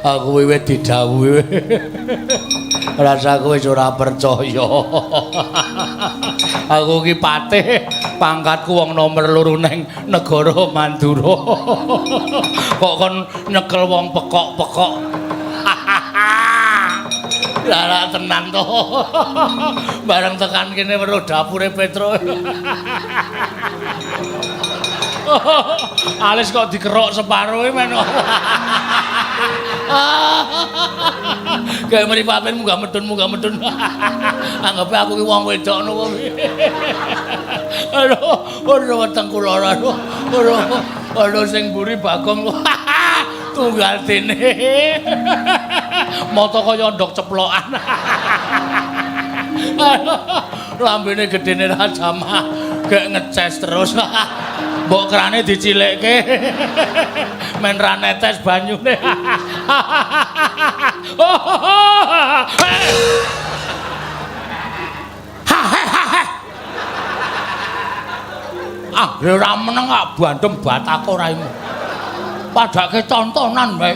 Aku wiwit didhawuhi. Rasaku wis ora percaya. Aku ki patih, pangkatku wong nomer loro neng negara Mandura. Kok kon nyekel wong pekok-pekok. Lah tenan to. Bareng tekan kene weruh dapure Petro. Alis kok dikerok separo men. Gawe mripate munggah medun. Anggape aku ki wong wedok ngono kuwi. Aduh, aduh wetengku lara. Aduh, aduh, aduh sing mburi Bagong. Tunggal dene. Mata kaya ndok ceplokan. Lambene gedene ra jamah, gek ngeces terus. Mbok krane dicilikke. Men ra netes banyune. Ah, ora meneng kok bandem batako raimu. Padake tontonan wae.